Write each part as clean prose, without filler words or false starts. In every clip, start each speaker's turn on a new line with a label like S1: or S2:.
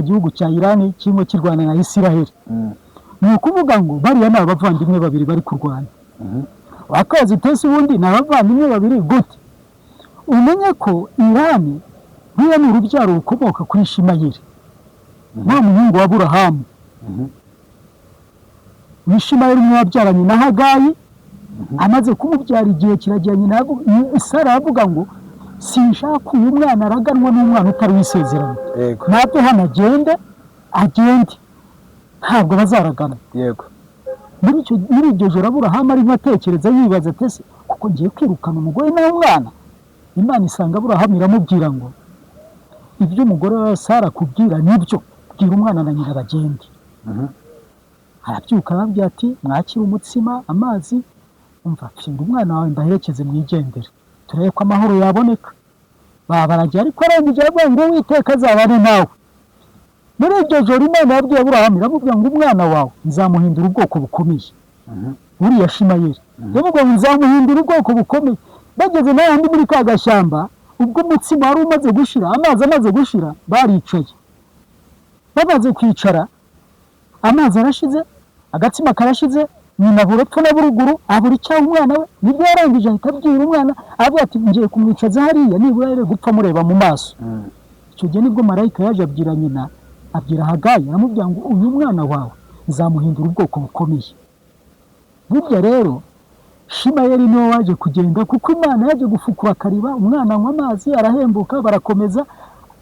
S1: Gihugu cya Irani kirimo kirwana na Isiraheli. Ni ukuvuga ngo bariya ni abavandimwe babiri bari kurwana. Wakazi utese ubundi ni abavandimwe babiri gute? Umenye ko Irani buriya ni urubyaro rukomoka kuri Ishimayeli, wa muhungu wa Aburahamu. Ishimayeli umwe wabyaranye na Hagayi, amaze kumubyara igihe kiragera nyina Sara aravuga ngo sinshaka uyu mwana araganwa n'umwana utari w'isezerano, nave hano agende, agende, ntabwo bazaragana. Muri iryo joro Aburahamu arimo atekereza, yibaza ati ese kuko ngiye kwirukana umugore n'umwana? Imana isanga Aburahamu iramubwira ngo ibyo umugore wa Sara akubwira nibyo, bwira umwana na nyina bagende. Arabyuka arababwira ati mwakire umutsima, amazi, umva pfinda umwana wawe mbaherekeze mwigendere, turebe ko amahoro yaboneka. Baba baragiye, ariko arangije aravuga ngo Uwiteka azabane nawe. Muri iryo joro Imana yabwiye Aburahamu, iramubwira ngo umwana wawe nzamuhindura ubwoko bukomeye. Uriya Shimayeli yamubwira ngo nzamuhindura ubwoko bukomeye. Bageze n'ahandi muri ka gashyamba, ubwo umutsima wari umaze gushira, amazi amaze gushira, baricaye. Bamaze kwicara, amazi arashize, agatsima karashize, nyina abura epfo na buruguru, abura icyaha umwana we. Nibwo yarangije ahita abwira umwana, aravuga ati ngiye kumwicaza hariya nibura yere gupfa mureba mu maso. Icyo gihe nibwo marayika yaje abwira nyina, abwira Hagayi, aramubwira ngo uyu mwana wawe nzamuhindura ubwoko bukomeye. Burya rero Shimayeli niwe waje kugenda, kuko Imana yaje gufukura akariba, umwana anywa amazi arahembuka, barakomeza,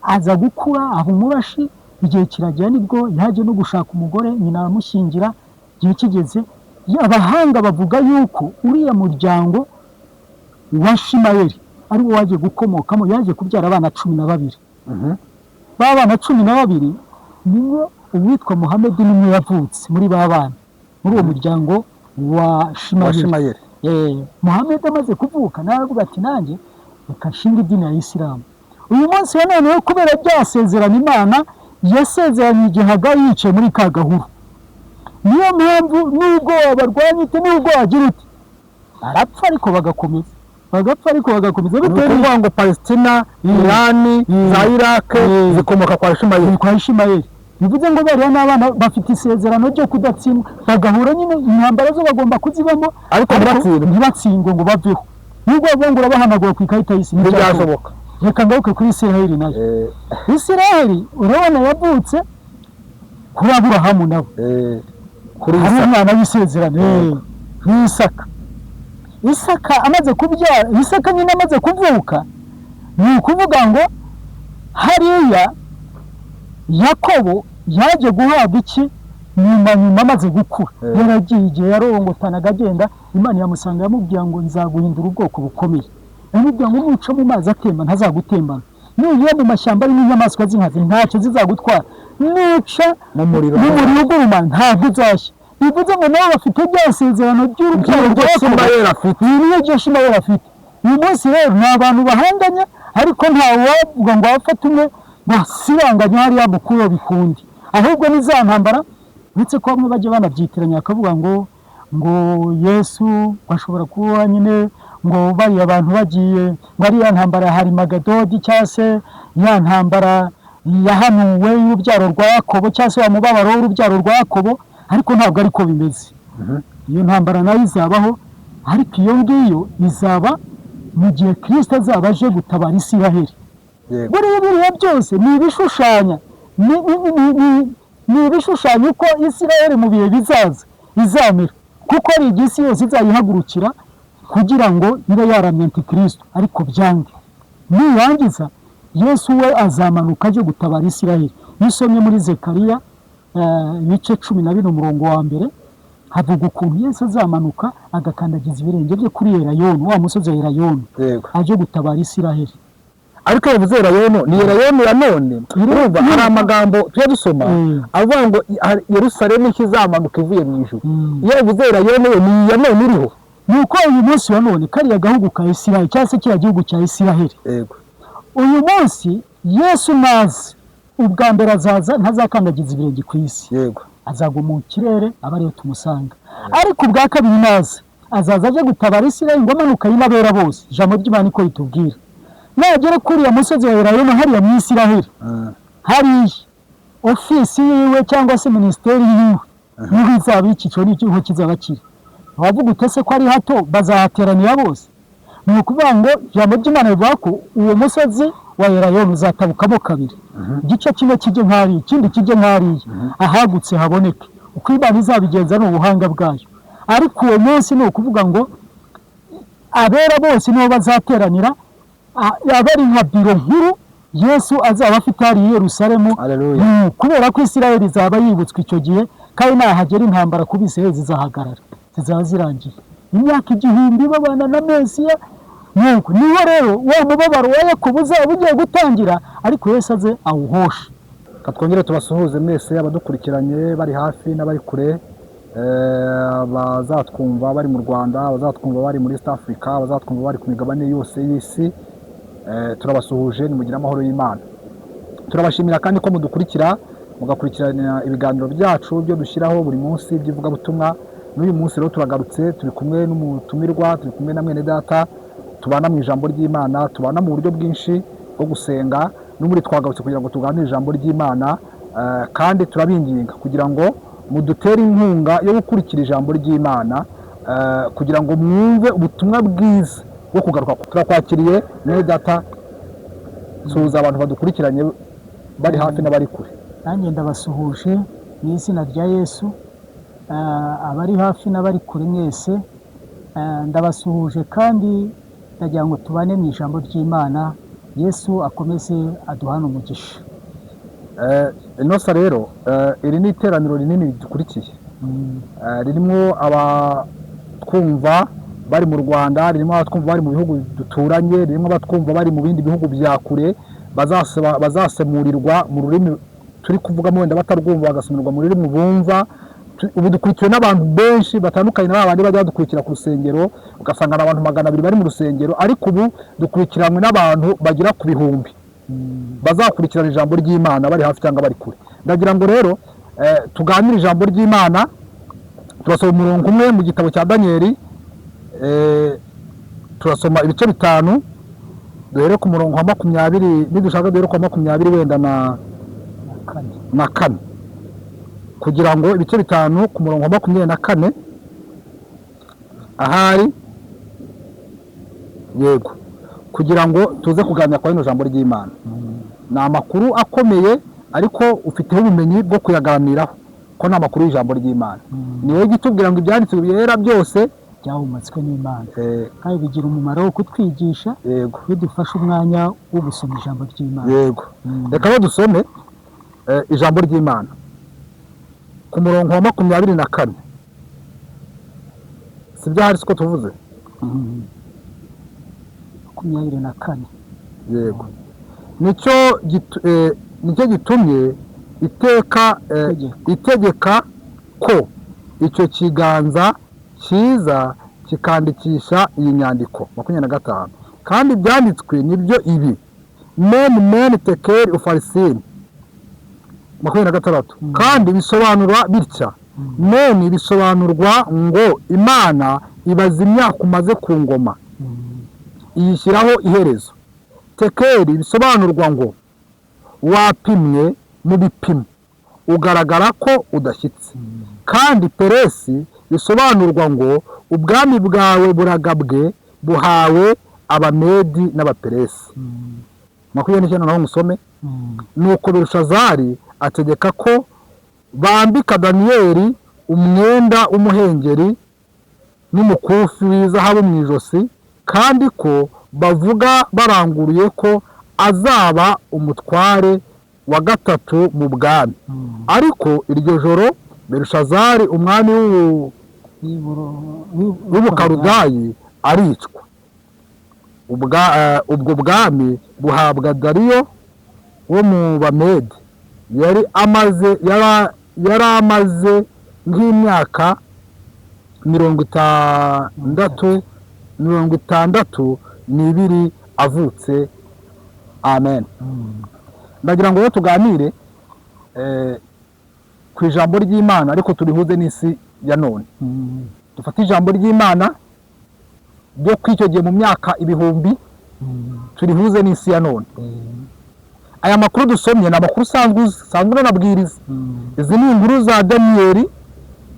S1: aza gukura aba umurashi. Igihe kiragera nibwo yaje no gushaka umugore, nyina aramushyingira. Igihe kigeze, abahanga bavuga yuko uriya muryango wa Shimayeli ari wo waje gukomokamo, yaje kubyara abana 12. Ba bana 12 nibo uwitwa Muhamedi nimwe yavutse muri ba bana, muri uwo muryango wa
S2: wa
S1: Shimayeli.
S2: Shimayeli.
S1: Muhamedi amaze kuvuka nawe aravuga ati nanjye reka nshinge idini ya Isilamu. Uyu munsi wa none wo kubera byasezerano Imana yasezeranye igihe Hagari yicaye muri ka gahuru, niyo mpamvu nubwo wabarwanya ute, nubwo wagira ute, barapfa ariko bagakomeza, bagapfa ariko bagakomeza.
S2: Ni
S1: Bitewe
S2: ukuvuga ngo Palestina, Irani, za Iraq zikomoka kwa Shimayeli.
S1: Kwa Ishimayeli. Bivuze ngo bariya n'abana bafite isezerano ryo kudatsindwa, bagahura nyine intambara zo bagomba kuzibamo,
S2: ariko ntibatsindwe.
S1: Ntibatsindwe ngo baveho. Nubwo bavuga ngo urabahanagura ku ikarita y'isi,
S2: ntibyashoboka.
S1: Reka ngaruke kuri Isiraheli nayo. Isiraheli urabona yavutse kuri Aburahamu nawe,
S2: kuri
S1: hari
S2: Isaka.
S1: Umwana w'isezerano ni Isaka. Isaka amaze kubyara, Isaka nyine amaze kuvuka, ni ukuvuga ngo hariya Yakobo yaje guhabwa iki nyuma amaze gukura? Yaragiye igihe yarorongotanaga agenda, Imana iramusanga yamubwira ngo nzaguhindura ubwoko bukomeye. Yamubwira ngo nuca mu mazi atemba ntazagutembana, nunyura mu mashyamba arimo inyamaswa z'inkazi ntacyo zizagutwara, nuca
S2: mu muriro
S1: n'umuriro ugurumana ntabwo uzashya. Bivuze ngo nabo bafite bya sezerano by'urubyaro
S2: nk'ibyo
S1: rwa Yakobo.
S2: Shimayeli afite.
S1: Ibi niyo byo Shimayeli afite uyu munsi. Rero ni abantu bahanganye, ariko nta wavuga ngo wafate umwe ngo asibanganye hariya mukuru bikunde, ahubwo ni za ntambara. Uretse ko bamwe bajya banabyitiranya bakavuga ngo Yesu ngo ashobora kuba nyine ngo bariya abantu bagiye ngo ariya ntambara ya Harimagedoni, cyangwa se ya ntambara yahanuwe y'urubyaro rwa Yakobo, cyangwa se wa mubabaro w'urubyaro rwa Yakobo, ariko ntabwo ariko bimeze. Iyo ntambara nayo izabaho, ariko iyo ngiyo izaba mu gihe Kirisito azaba aje gutabara Isiraheli. Buriya biriya byose ni ibishushanya, ni ibishushanyo uko Isiraheli mu bihe bizaza izamera, kuko ari igihe isi yose izayihagurukira kugira ngo ibe yaramya Antikristo, ariko byange. Nirangiza Yesu we azamanuka aje gutabara Isiraheli. Iyo usomye muri Zekariya ibice 14 umurongo wa mbere, havuga ukuntu Yesu azamanuka agakandagiza ibirenge bye kuri Elayono, wa musozi wa Elayono, aje gutabara Isiraheli.
S2: Ariko iyo bivuze Elayono, ni Elayono ya none? Urumva hari amagambo tujya dusoma avuga ngo Yerusalemu nshya izamanuka ivuye mu ijuru. Iyo bivuze Elayono, yo ni iya none iriho?
S1: Ni uko uyu munsi wa none kariya gahugu ka Isiraheli, cyangwa se kiriya gihugu cya Isiraheli, uyu munsi Yesu nazi ubwa mbere azaza ntazakandagiza ibirenge ku isi, azagwa mu kirere aba ariyo tumusanga. Ariko ubwa kabiri naza azaza aje gutabara Isiraheli ngo amanuka y'inabera bose. Ijambo ry'Imana niko ritubwira. Nagera kuri uriya musozi wa Elayono hariya mu Isiraheli, hariya Ofisi yiwe cyangwa se minisiteri yiwe niho izaba icyiciro n'igihugu kizaba kiri. Wavuga utese ko ari hato, bazahateranira bose? Ni ukuvuga ngo ijambo ry'Imana rivuga ko uwo musozi wa Elayono uzatabukamo kabiri, igice kimwe kijye nk'hariya, ikindi kijye nk'hariya, ahagutse haboneke. Uko Imana izabigenza ni ubuhanga bwayo, ariko uwo munsi ni ukuvuga ngo abera bose nibo bazateranira, aba ari nka biro nkuru Yesu azaba afite hariya i Yerusalemu.
S2: Haleluya.
S1: Kubera ko Isirayeli izaba yibutswe icyo gihe, kandi nahagera intambara ku Bisirayeli zizahagarara, zizaba zirangiye imyaka 1000 babana na Mesiya. Nuko niho rero wa mubabaro wa Yakobo uzaba ugiye gutangira, ariko Yesu aze awuhoshe.
S2: Reka twongere tubasuhuze mwese abadukurikiranye bari hafi n'abari kure, bazatwumva bari mu Rwanda, bazatwumva bari muri East Africa, bazatwumva bari ku migabane yose y'isi. Turabasuhuje, nimugire amahoro y'Imana. Turabashimira kandi ko mudukurikira, mugakurikirana ibiganiro byacu byo dushyiraho buri munsi by'ivugabutumwa. N'uyu munsi rero turagarutse, turi kumwe n'umutumirwa, turi kumwe na mwene data tubana mu ijambo ry'Imana, tubana mu buryo bwinshi bwo gusenga. N'ubundi twagarutse kugira ngo tuganire ijambo ry'Imana, kandi turabinginga kugira ngo mudutere inkunga yo gukurikira ijambo ry'Imana, kugira ngo mwumve ubutumwa bwiza bwo kugaruka. Turakwakiriye mwene data, suhuza abantu badukurikiranye bari hafi n'abari kure.
S1: Nanjye ndabasuhuje mu izina rya Yesu, abari hafi n'abari kure mwese, ndabasuhuje kandi ndagira ngo tubane mu ijambo ry'Imana. Yesu akomeze aduhane umugisha.
S2: Inosa rero, iri ni iteraniro rinini dukurikiye, ririmo abatwumva bari mu Rwanda, ririmo abatwumva bari mu bihugu duturanye, ririmo abatwumva bari mu bindi bihugu bya kure, bazasemurirwa mu rurimi turi kuvugamo, wenda batarwumva bagasomerwa mu rurimi bumva. Ubu dukurikiwe n'abantu benshi batandukanye na ba bandi bajya badukurikira ku rusengero, ugasanga ni abantu 200 bari mu rusengero, ariko ubu dukurikiranwe n'abantu bagera ku bihumbi bazakurikirana ijambo ry'Imana bari hafi cyangwa bari kure. Ndagira ngo rero tuganire ijambo ry'Imana. Turasoma umurongo umwe mu gitabo cya Daniyeli, turasoma ibice 5, duhere ku murongo wa 20, nidushaka duhere ku wa 20 wenda na 4, kugira ngo ibice 5 ku murongo wa 24 ahari, yego, kugira ngo tuze kuganira kwa rino jambo ry'Imana. Ni amakuru akomeye, ariko ufiteho ubumenyi bwo kuyaganiraho, ko ni amakuru y'ijambo ry'Imana. Niyo gitubwira ngo ibyanditswe byera byose
S1: byahumetswe n'Imana, kandi bigira umumaro wo kutwigisha, bidufasha umwanya wo gusoma ijambo ry'Imana.
S2: Yego, reka rero dusome ijambo ry'Imana ku murongo wa 24. Si byo hari siko tuvuze?
S1: 24.
S2: Yego, nicyo gitumye iteka itegeka ko icyo kiganza cyiza kikandikisha iyi nyandiko. 25, kandi ibyanditswe nibyo ibi: mene mene tekeri ufarisini. 26, kandi bisobanura bitya: mene bisobanurwa ngo Imana ibaza imyaka umaze ku ngoma, iyishyiraho iherezo. Tekeri bisobanurwa ngo wapimwe mu bipimo, ugaragara ko udashyitse. Kandi peresi bisobanurwa ngo ubwami bwawe buragabwe, buhawe Abamedi n'Abaperesi. 29 naho musome. Nuko Belushazari ategeka ko bambika Daniyeli umwenda w'umuhengeri n'umukufi w'izahabu mu ijosi, kandi ko bavuga baranguruye ko azaba umutware wa 3 mu bwami. Ariko iryo joro Belushazari umwami w'Ubukarudayi aricwa, ubwo bwami buhabwa Dariyo wo mu Bamedi. Yari amaze nk'imyaka 62 avutse. Amen. Ndagira ngo rero tuganire ku ijambo ry'Imana, ariko turihuze n'isi ya none. Dufate ijambo ry'Imana ryo kw'icyo gihe mu myaka ibihumbi, turihuze n'isi ya none. Aya makuru dusomye ni amakuru usanzwe uzi, usanzwe unanabwiriza. Izi ni inkuru za Daniyeli.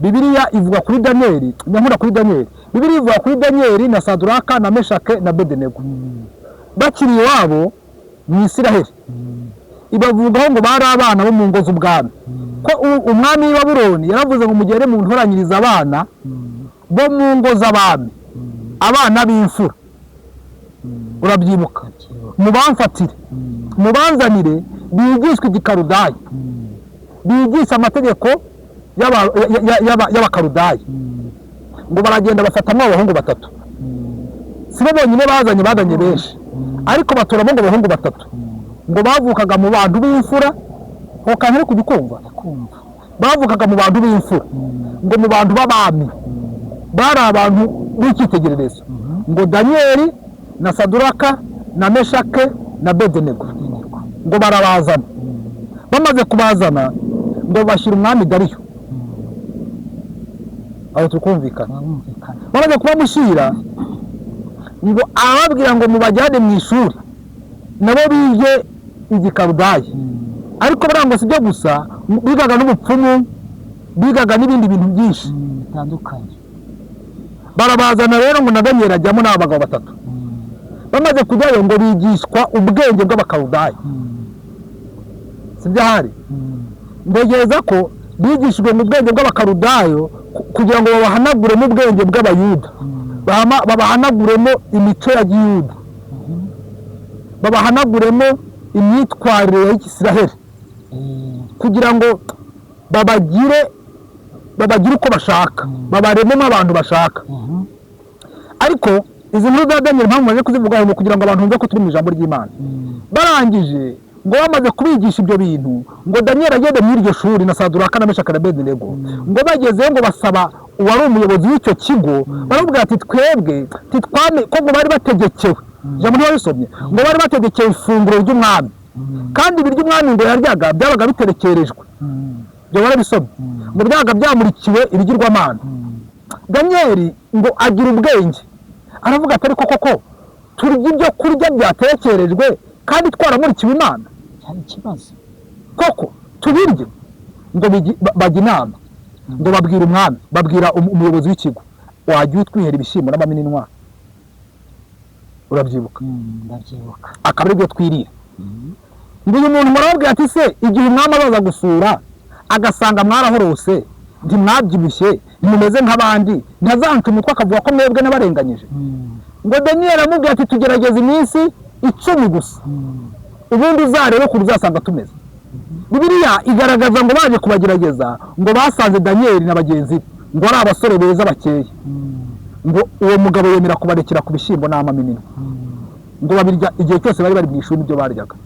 S2: Bibiliya ivuga kuri Daniyeli, nyankura kuri Daniyeli. Bibiliya ivuga kuri Daniyeli na Saduraka na Meshake na Bedenego bakiri iwabo mu Isiraheli. Ibavugaho ngo bari abana bo mu ngo z'ubwami, ko umwami w'i Babuloni yaravuze ngo mugere mu ntoranyirize abana bo mu ngo z'abami, abana b'imfura. Urabyibuka? Mubamfatire, mubanzanire, bigishwe igikarudayi, bigishe amategeko y'Abakarudayi. Ngo baragenda bafatamo abahungu batatu. Si bo bonyine bazanye, bazanye benshi, ariko batoramo ngo abahungu batatu ngo bavukaga mu bantu b'imfura. Aho kantu uri kujya ukumva?
S1: Kumva.
S2: Bavukaga mu bantu b'imfura, ngo mu bantu b'abami, bari abantu b'icyitegererezo, ngo Daniyeli na Saduraka na Meshake na Bedenego. Ngo barabazana. Bamaze kubazana, ngo bashyira umwami Dariyo. Aho turi kumvikana?
S1: Barumvikana.
S2: Bamaze kubamushyira, ngo arababwira ngo mubajyane mu ishuri nabo bige igikarudayi. Ariko buriya ngo si byo gusa bigaga, n'ubupfumu bigaga n'ibindi bintu byinshi
S1: bitandukanye.
S2: Barabazana rero, ngo na Daniyeli ajyamo n'aba bagabo batatu. Bamaze kujyayo, ngo bigishwa ubwenge bw'Abakarudayi. Si byo ahari? Ntekereza ko bigishijwe mu bwenge bw'Abakarudayo kugira ngo babahanaguremo ubwenge bw'Abayuda, babahanaguremo imico ya giyuda, babahanaguremo imyitwarire ya Isiraheli, kugira ngo babagire uko bashaka, babarememo abantu bashaka. Ariko izi nkuru za Daniel, impamvu maze kuzivuga ni kugira ngo abantu bumve ko turi mu ijambo ry'Imana. Barangije, ngo bamaze kubigisha ibyo bintu, ngo Daniel agende muri iryo shuri na Saduraka na Meshaki na Abedenego, ngo bagezeyo, ngo basaba uwari umuyobozi w'icyo kigo, baramubwira ati twebwe titwame ko ngo bari bategekewe, ijambo ntiwarisomye, ngo bari bategekewe ifunguro ry'umwami, kandi ibiryo umwami ngo yaryaga byabaga biterekerejwe. Ibyo barabisomye, ngo byabaga byamurikiwe ibigirwamana. Daniyeli ngo agira ubwenge, aravuga ati ariko koko turya ibyo kurya byatekerejwe kandi twaramurikiwe Imana?
S1: Cyari ikibazo.
S2: Koko tubirye? Ngo bajya inama, ngo babwira umwami, babwira umuyobozi w'ikigo, wajya utwihera ibishyimbo n'amamininwa. Urabyibuka?
S1: Ndabyibuka.
S2: Akaba aribyo twirira. Ngo uyu muntu murababwira ati se igihe umwami azaza gusura agasanga mwarahorose, ntimwabyibushye, ntimumeze nk'abandi, ntazanca umutwe akavuga ko mwebwe n'abarenganyije? Ngo Daniyeli aramubwira ati tugerageza iminsi 10 gusa, ubundi uzarebe ukuntu uzasanga tumeze. Bibiliya igaragaza ngo baje kubagerageza, ngo basanze Daniyeli na bagenzi be ngo ari abasore beza bakeye. Ngo uwo mugabo yemera kubarekera ku bishyimbo n'amaminini, ngo babirya igihe cyose bari bari mu ishuri, ibyo baryaga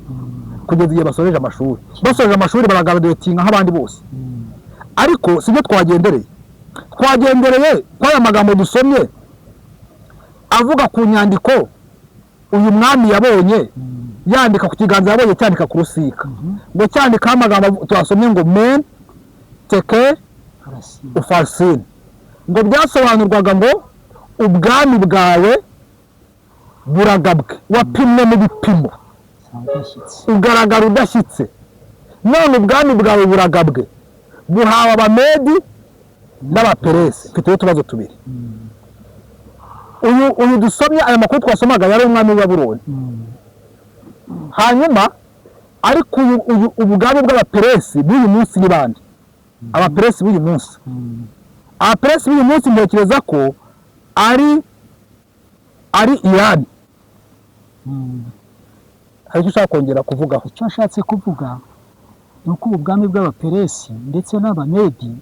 S2: kugeza igihe basoreje amashuri. Basoje amashuri baragraduatinga nk'abandi bose. Ariko sibyo twagendereye. Twagendereye ko aya magambo dusomye avuga ku nyandiko uyu mwami yabonye yandika ku kiganza, yabonye cyandika ku rusika, ngo cyandikaho amagambo twasomye ngo mene tekel
S1: Arasiba.
S2: Ufarsini, ngo byasobanurwaga ngo ubwami bwawe buragabwe, wapimwe mu bipimo
S1: udashyitse,
S2: ugaragara udashyitse, none ubwami bwawe buragabwe, buhawe Abamedi n'Abaperesi. Mfite utubazo tubiri. Uyu dusomye aya makuru twasomaga yari umwami w'i Babuloni. Hanyuma ariko uyu ubwami bw'Abaperesi b'uyu munsi ni bande? Abaperesi b'uyu munsi, Abaperesi b'uyu munsi ntekereza ko ari Irani. Hari icyo ushaka kongera kuvugaho?
S1: Icyo nshatse kuvuga ni uko ubu bwami bw'Abaperesi ndetse n'Abamedi,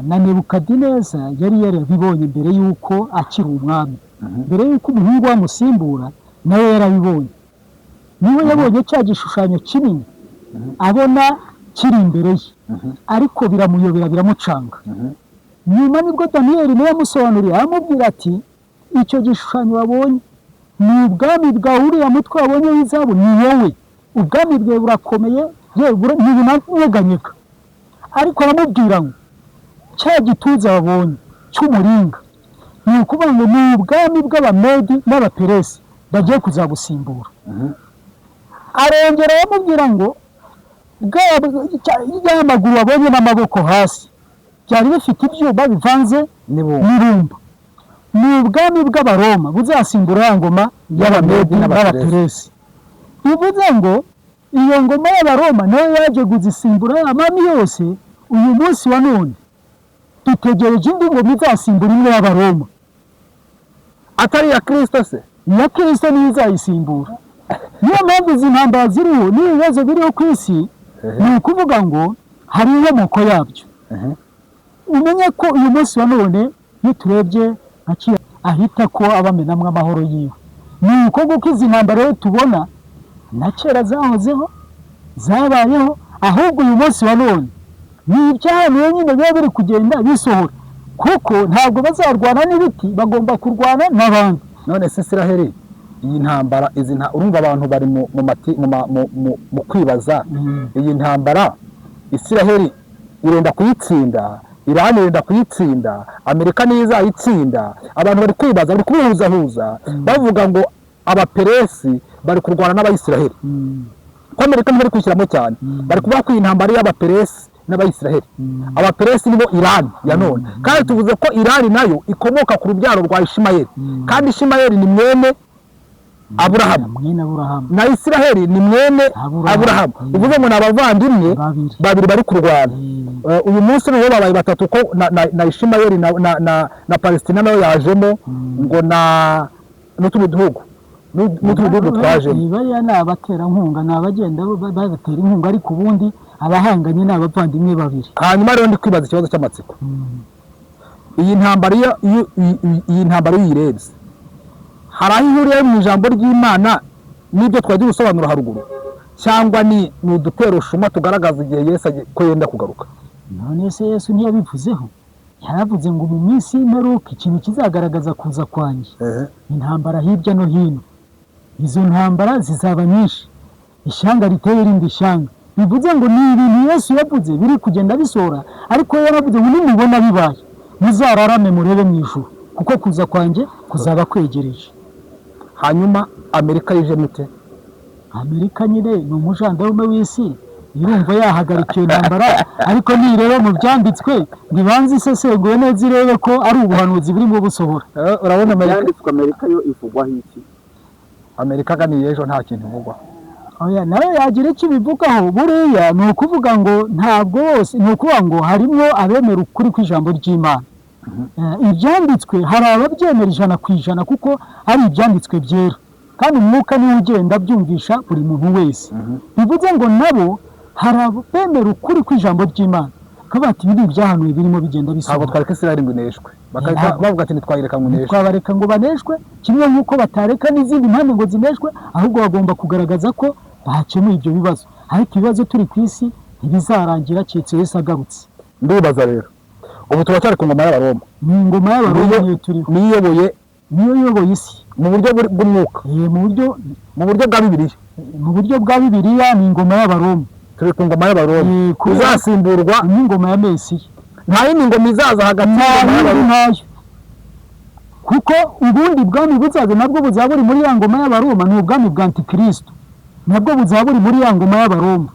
S1: na Nebukadineza yari yarabibonye mbere y'uko akiri umwami, mbere y'uko umuhungu we amusimbura, nawe yarabibonye. Niwe yabonye cya gishushanyo kinini, abona kiri imbere ye, ariko biramuyobera, biramucanga. Nyuma nibwo Daniyeli nawe yamusobanuriye, aramubwira ati icyo gishushanyo wabonye ni ubwami bwawe, uriya mutwe wabonye w'izahabu ni wowe, ubwami bwawe burakomeye, yewe ntibunanyeganyega. Ariko aramubwira ngo cya gituza wabonye cy'umuringa ni ukuvuga ngo ni ubwami bw'Abamedi n'Abaperesi bagiye kuzagusimbura. Arongera aramubwira ngo ya maguru wabonye n'amaboko hasi byari bifite ibyuma bivanze
S2: n'ibumba.
S1: N'ibumba ni ubwami bw'Abaroma buzasimbura ya ngoma y'Abamedi n'Abaperesi. Bivuze ngo iyo ngoma y'Abaroma nayo yaje kuzisimbura ya mami yose. Uyu munsi wa none dutegereje indi ngoma izasimbura imwe y'Abaroma.
S2: Atari iya Kirisito se?
S1: Iya Kirisito niyo izayisimbura. Niyo mpamvu izi ntambara ziriho n'ibibazo biriho ku isi, ni ukuvuga ngo hari inkomoko yabyo. Umenye ko uyu munsi wa none iyo turebye nka kiriya ahita ko abamenamwo amahoro yiwe, ni uko kuko izi ntambara rero tubona na kera zahozeho, zabayeho, ahubwo uyu munsi wa none ni ibyahanuwe nyine biba biri kugenda bisohora, kuko ntabwo bazarwana n'ibiti, bagomba kurwana n'abandi.
S2: None se Isiraheli, iyi ntambara, izi urumva abantu bari mu mu mati mu ma- mu- mu- mu kwibaza iyi ntambara, Isiraheli irenda kuyitsinda, Irani irenda kuyitsinda, Amerika niyo izayitsinda. Abantu bari kwibaza, bari kubihuzahuza, bavuga ngo Abaperesi bari kurwana n'Abayisiraheli, ko Amerika ntibari kwishyiramo cyane. Bari kuvuga ko iyi ntambara y'Abaperesi n'Abayisiraheli, Abaperesi nibo Irani ya none, kandi tuvuze ko Irani nayo ikomoka ku rubyaro rwa Ishimayeli, kandi Ishimayeli ni mwene Aburahamu.
S1: Mwene Aburahamu.
S2: Na Isiraheli ni mwene
S1: Aburahamu.
S2: Aburahamu. Bivuze ngo ni abavandimwe
S1: babiri.
S2: Babiri bari kurwana. Uyu munsi noneho babaye batatu, ko na Ishimayeli na Palestina nayo yajemo, ngo na n'utundi duhugu n'utundi duhugu twajemo.
S1: Bariya ni abaterankunga, ni abagenda babatera inkunga, ariko ubundi abahanganye ni abavandimwe babiri.
S2: Hanyuma rero ndi kwibaza ikibazo cy'amatsiko. Iyi ntambara, iyi ntambara iyo uyirebye, hari aho ihuriye mu ijambo ry'Imana n'ibyo twagiye gusobanura haruguru, cyangwa ni udutero shuma tugaragaza igihe Yesu ko yenda kugaruka?
S1: None se Yesu ntiyabivuzeho? Yaravuze ngo mu minsi y'imperuka ikintu kizagaragaza kuza kwanjye, intambara hirya no hino, izo ntambara zizaba nyinshi, ishyanga riteye irindi shyanga. Bivuze ngo ni ibintu Yesu yavuze biri kugenda bisohora, ariko yaravuze ngo nimubona bibaye muzararame murebe mu ijuru, kuko kuza kwanjye kuzaba kwegereje.
S2: Hanyuma Amerika yijemo ite?
S1: Amerika nyine ni umujandarume w'isi, irumva yahagarika iyo ntambara, ariko nireba mu byanditswe ngo ibanze isesengure neza, irebe ko ari ubuhanuzi burimo busohora.
S2: Urabona Amerika
S3: Byanditswe, Amerika yo ivugwaho iki?
S2: Amerika aganiye ejo nta kintu ivugwaho.
S1: Oya, nawe yagira icyo ibivugaho. Buriya ni ukuvuga ngo ntabwo bose, ni ukuvuga ngo harimo abemera ukuri kw'ijambo ry'Imana. Ibyanditswe hari ababyemera 100%, kuko ari ibyanditswe byera, kandi umwuka niwe ugenda abyumvisha buri muntu wese. Bivuze ngo nabo hari abemera ukuri kw'ijambo ry'Imana, bakavuga bati ibi ni ibyahanuwe birimo bigenda
S2: Ntabwo
S1: bisohora.
S2: twareka Isiraheli ngo ineshwe, bagahita
S1: Ntabwo.
S2: bavuga ati ntitwayireka ngo ineshwe.
S1: Ntitwabareka ngo baneshwe, kimwe nk'uko batareka n'izindi mpande ngo zineshwe, ahubwo bagomba kugaragaza ko bakemuye ibyo bibazo. Ariko ibibazo turi ku isi ntibizarangira keretse Yesu agarutse.
S2: Ndibaza rero, ubu turacyari ku ngoma y'Abaroma?
S1: Ni ingoma y'Abaroma niyo turiho.
S2: Niyo iyoboye.
S1: Niyo iyoboye isi.
S2: Mu buryo bw'umwuka.
S1: Mu buryo
S2: Mu buryo bwa Bibiliya.
S1: Mu buryo bwa Bibiliya ni ingoma y'Abaroma.
S2: Turi ku ngoma y'Abaroma izasimburwa
S1: n'ingoma ya Mesiya.
S2: Nta yindi ngoma izaza hagati
S1: Nta
S2: y'ingoma
S1: yindi.
S2: y'Abaroma.
S1: Ntayo, kuko ubundi bwami buzaza nabwo buzaba buri muri ya ngoma y'Abaroma, ni ubwami bwa Antikristo, nabwo buzaba buri muri ya ngoma y'Abaroma.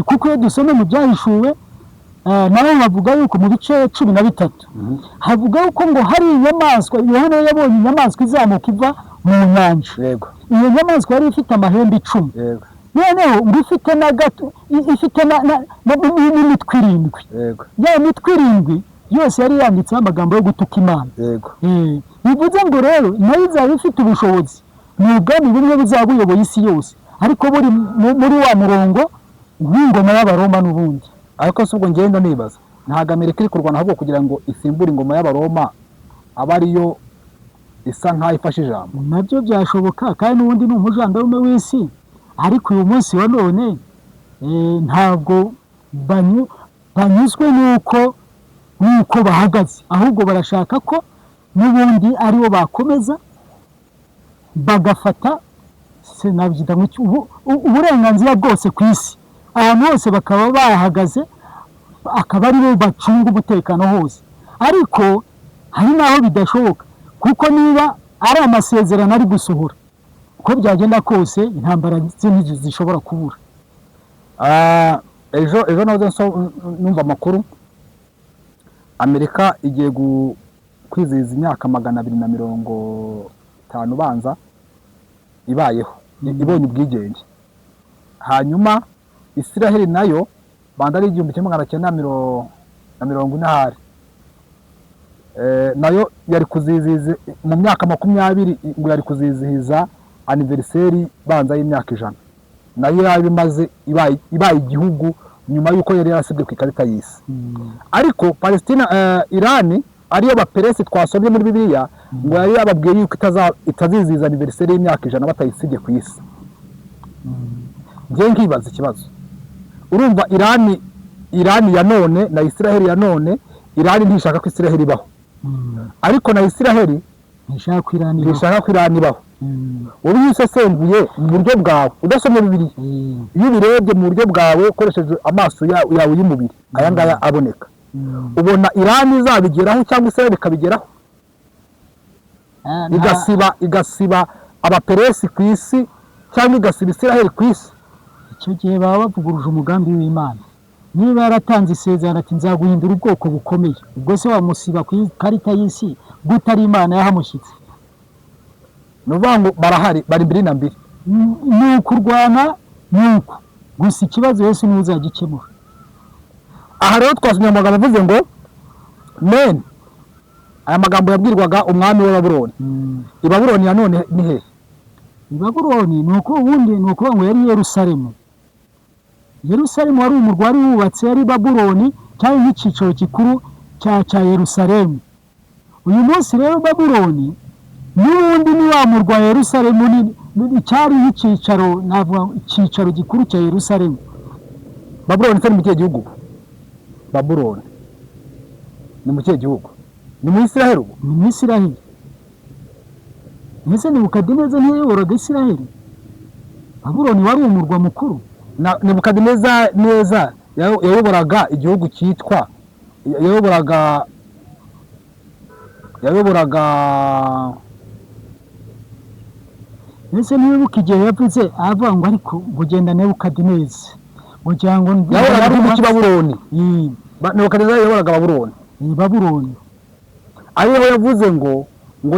S1: Kuko iyo dusoma mu Byahishuwe, nabo bavuga yuko mu bice 13 havuga yuko ngo hari inyamaswa, Yohana yabonye inyamaswa izamuka iva mu nyanja. Iyo nyamaswa yari ifite amahembe 10. Noneho ngo ifite na gato ifite n'imitwe irindwi. Ya mitwe irindwi yose yari yanditseho amagambo yo gutuka Imana. Bivuze ngo rero nayo izaba ifite ubushobozi, ni ubwami bumwe buzaba buyoboye isi yose, ariko buri muri wa murongo w'ingoma y'Abaroma n'ubundi.
S2: Ariko si ubwo ngenda nibaza, ntabwo Amerika iri kurwana ahubwo kugira ngo isimbure ingoma y'Abaroma, aba ariyo isa nk'aho ifashe ijambo?
S1: Nabyo byashoboka, kandi n'ubundi ni umujandarume w'isi. Ariko uyu munsi wa none ntabwo banyuzwe n'uko bahagaze, ahubwo barashaka ko n'ubundi aribo bakomeza bagafata, sinabyita ngo iki, uburenganzira bwose ku isi, ahantu hose bakaba bahagaze, akaba aribo bacunga umutekano hose. Ariko hari n'aho bidashoboka, kuko niba ari amasezerano ari gusohora Uko byagenda kose, intambara zo ntizishobora kubura.
S2: Ah, ejo nahoze numva amakuru, Amerika igiye kwizihiza imyaka 250 banza ibayeho, ibonye ubwigenge. Hanyuma Isiraheli nayo banda ari 1940 ahari. Nayo yari kuzizihiza mu myaka 20, ngo yari kuzizihiza anniversaire banza y'imyaka 100, nayo yaba imaze ibaye igihugu nyuma y'uko yari yarasibwe ku ikarita y'isi. Ariko Palestina, Irani, ariyo Baperesi twasomye muri Bibiliya, ngo yari yababwiye yuko itazizihiza anniversaire y'imyaka 100 batayisibye ku isi. Ngiye nkibaza ikibazo: urumva Irani ya none na Isiraheli ya none, Irani ntishaka ko Isiraheli ibaho, ariko na Isiraheli
S1: ntishaka ko Irani ibaho.
S2: Ntishaka ko Irani ibaho. Wowe iyo usesenguye mu buryo bwawe udasomye Bibiliya, iyo ubirebye mu buryo bwawe ukoresheje amaso yawe y'umubiri aya ngaya aboneka, ubona Irani izabigeraho cyangwa Isiraheli ikabigeraho, igasiba Abaperesi ku isi cyangwa igasiba Isiraheli ku isi?
S1: Icyo gihe baba bavuguruje umugambi w'Imana. Niba yaratanze isezerano ati: "Nzaguhindura ubwoko bukomeye", ubwo se wamusiba ku ikarita y'isi gute ari Imana yahamushyitse?
S2: Ni ukuvuga ngo barahari, bari mbiri na mbiri.
S1: Ni ukurwana, ni uku gusa. Ikibazo Yesu niwe uzagikemura.
S2: Aha rero twasomye amagambo avuze ngo mene, aya magambo yabwirwaga umwami wa Babuloni. I Babuloni ya none ni hehe?
S1: I Babuloni ni uko ubundi ni ukuvuga ngo yari Yerusalemu. Yerusalemu wari umurwa wari wubatse, yari Babuloni cyari nk'icyicaro gikuru cya Yerusalemu. Uyu munsi rero Babuloni n'ubundi ni wa murwa wa Yerusalemu, cyari nk'icyicaro, navuga icyicaro gikuru cya Yerusalemu.
S2: Babuloni se ni mu kihe gihugu? Babuloni ni mu kihe gihugu? Ni mu Isiraheli ubu?
S1: Ni mu Isiraheli. Mbese Nebukadineza ntiyayoboraga Isiraheli? Babuloni wari umurwa mukuru.
S2: Na Nebukadineza neza yayoboraga igihugu cyitwa, yayoboraga
S1: Mbese ntiwibuka igihe yavuze avuga ngo: "Ariko ngo genda Nebukadineza", kugira ngo
S2: Yayoboraga igihugu cy'i Babuloni. Nebukadineza yayoboraga Babuloni.
S1: Babuloni.
S2: Ariho yavuze ngo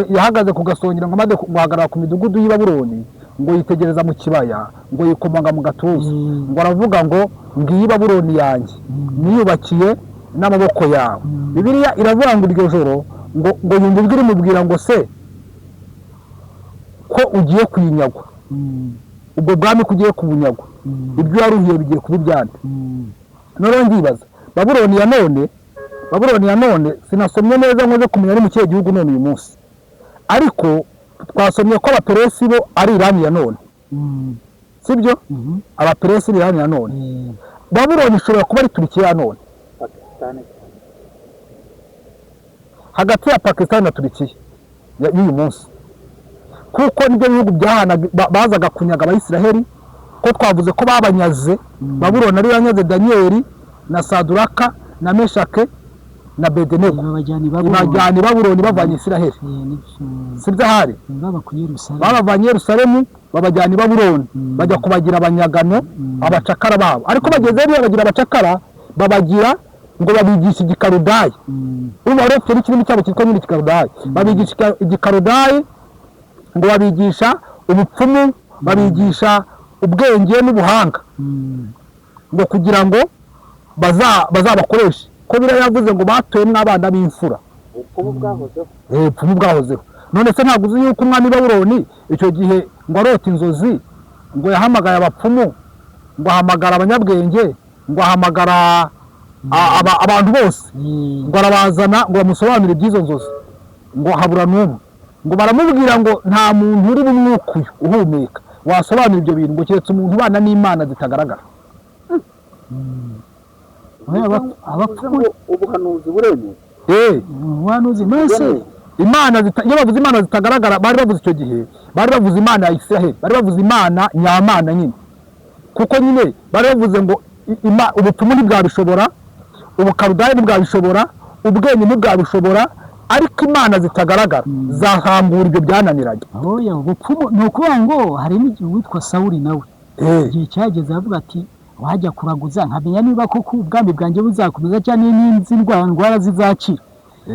S2: yahagaze ku gasongero, ngo amaze guhagarara ku midugudu y'i Babuloni, ngo yitegereza mu kibaya, ngo yikomanga mu gatuza, ngo aravuga ngo: "Ngiyi Babuloni yanjye niyubakiye n'amaboko yawe." Bibiliya iravuga ngo iryo joro ngo yumva ijwi rimubwira ngo: "Se ko ugiye kuyinyagwa, ubwo bwami ko ugiye kubunyagwa, ibyo waruhiye bigiye kuba ibyande?" Noneho ndibaza, Babuloni ya none sinasomye neza nkoze kumenya ari mu kihe gihugu none uyu munsi, ariko twasomye ko Abaperesi bo ari Irani ya none, sibyo?
S1: Mhm.
S2: Abaperesi ni Irani ya none. Babuloni ishobora kuba ari Turukiya ya none.
S3: Pakisitani.
S2: Hagati ya Pakistan na Turukiya y'uyu munsi, kuko nibyo bihugu byahanaga, bazaga kunyaga Abayisiraheli, ko twavuze ko babanyaze. Babuloni ariyo yanyaze Daniyeli na Saduraka na Meshake na Bedenego.
S1: Babajyana i Babuloni.
S2: Ibajyana i Babuloni bavanye Isiraheli.
S1: Nibyo.
S2: Sibyo ahari?
S1: Babakuye Yerusalemu.
S2: Babavanye Yerusalemu, babajyana i Babuloni, bajya kubagira abanyagano, abacakara babo. Ariko bageze hariya bagira abacakara, babagira ngo babigisha Igikarudayi. Ubu bari bafite n'ikirimi cyabo cyitwa nyine Igikarudayi. Babigisha Igikarudayi, ngo babigisha ubupfumu, babigisha ubwenge n'ubuhanga, ngo kugira ngo bazabakoreshe, ko biriya yavuze ngo batoye n'abana b'imfura.
S3: Ubupfumu bwahozeho.
S2: Ubupfumu bwahozeho. None se ntabwo uzi yuko umwami Babuloni icyo gihe ngo arota inzozi, ngo yahamagaye abapfumu, ngo ahamagara abanyabwenge, ngo ahamagara abantu bose, ngo arabazana ngo bamusobanurire iby'izo nzozi, ngo habura n'umwe? Ngo baramubwira ngo nta muntu uri mu mwuka uyu uhumeka wasobanura ibyo bintu, ngo keretse umuntu ubana n'Imana zitagaragara.
S1: Oya, abapfumu.
S3: Bivuze ngo ubuhanuzi buremewe.
S1: Ubuhanuzi mbese.
S2: Iyo bavuze Imana zitagaragara, bari bavuze icyo gihe, bari bavuze Imana ya Isiraheli, bari bavuze Imana nyamana nyine, kuko nyine bari bavuze ngo ubupfumu ntibwabishobora, ubukarudayi ntibwabishobora, ubwenge ntibwabishobora. Ariko imana zitagaragara zahambura ibyo byananiranye.
S1: Oya, ubupfumu ni ukuvuga ngo hari n'igihe uwitwa Sawuli nawe igihe cyageze avuga ati: "Wajya kuraguza nkamenya niba koko ubwami bwanjye buzakomeza cyangwa niba indwara ndwara zizakira."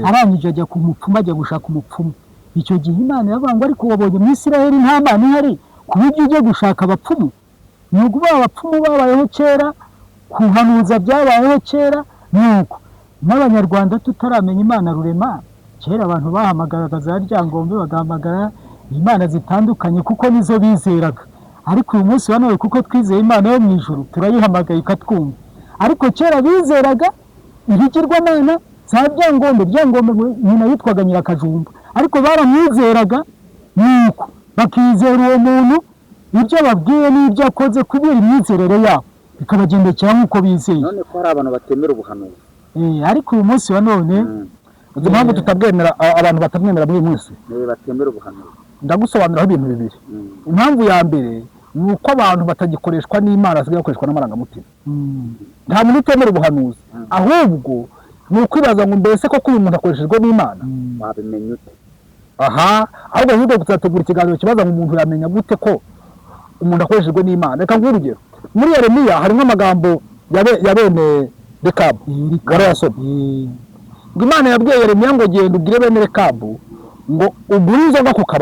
S1: Arangije ajya ku mupfumu, ajya gushaka umupfumu. Icyo gihe Imana iravuga ngo: "Ariko wabonye mu Isiraheli nta Mana ihari ku buryo ujya gushaka abapfumu?" Ni ukuvuga abapfumu babayeho kera, kuhanuza byabayeho kera. Ni uko n'Abanyarwanda tutaramenya Imana Rurema, kera abantu bahamagaraga za Ryangombe, bagahamagara imana zitandukanye kuko nizo bizeraga. Ariko uyu munsi wa none, kuko twizeye Imana yo mu ijuru, turayihamagaye ikatwumva. Ariko kera bizeraga ibigirwamana za Ryangombe. Ryangombe ngo nyina yitwaga Nyirakajumba, ariko baramwizeraga, nuko bakizera uwo muntu, ibyo babwiye n'ibyo akoze, kubera imyizerere yabo bikabagendekera nk'uko bizeye.
S3: None ko hari abantu batemera ubuhanuzi?
S1: Ariko uyu munsi wa none
S2: Uzi impamvu tutabwemera, abantu batabwemera muri uyu munsi?
S3: Batemera ubuhanuzi.
S2: Ndagusobanuriraho ibintu bibiri. Impamvu ya mbere ni uko abantu batagikoreshwa n'Imana, basigaye bakoreshwa n'amarangamutima. Nta muntu utemera ubuhanuzi, ahubwo ni ukwibaza ngo: "Mbese koko uyu muntu akoreshejwe n'Imana?"
S3: Wabimenya ute?
S2: Aha ahubwo tuzategura ikiganiro kibaza ngo: umuntu yamenya gute ko umuntu akoreshejwe n'Imana? Reka nguhe urugero. Muri Yeremiya harimo amagambo ya bene Rekabu. Warayasomye? Ngo Imana yabwiye Yeremiya ngo: "Genda ubwire bene Rekabu ngo ugure inzoga ku kabari."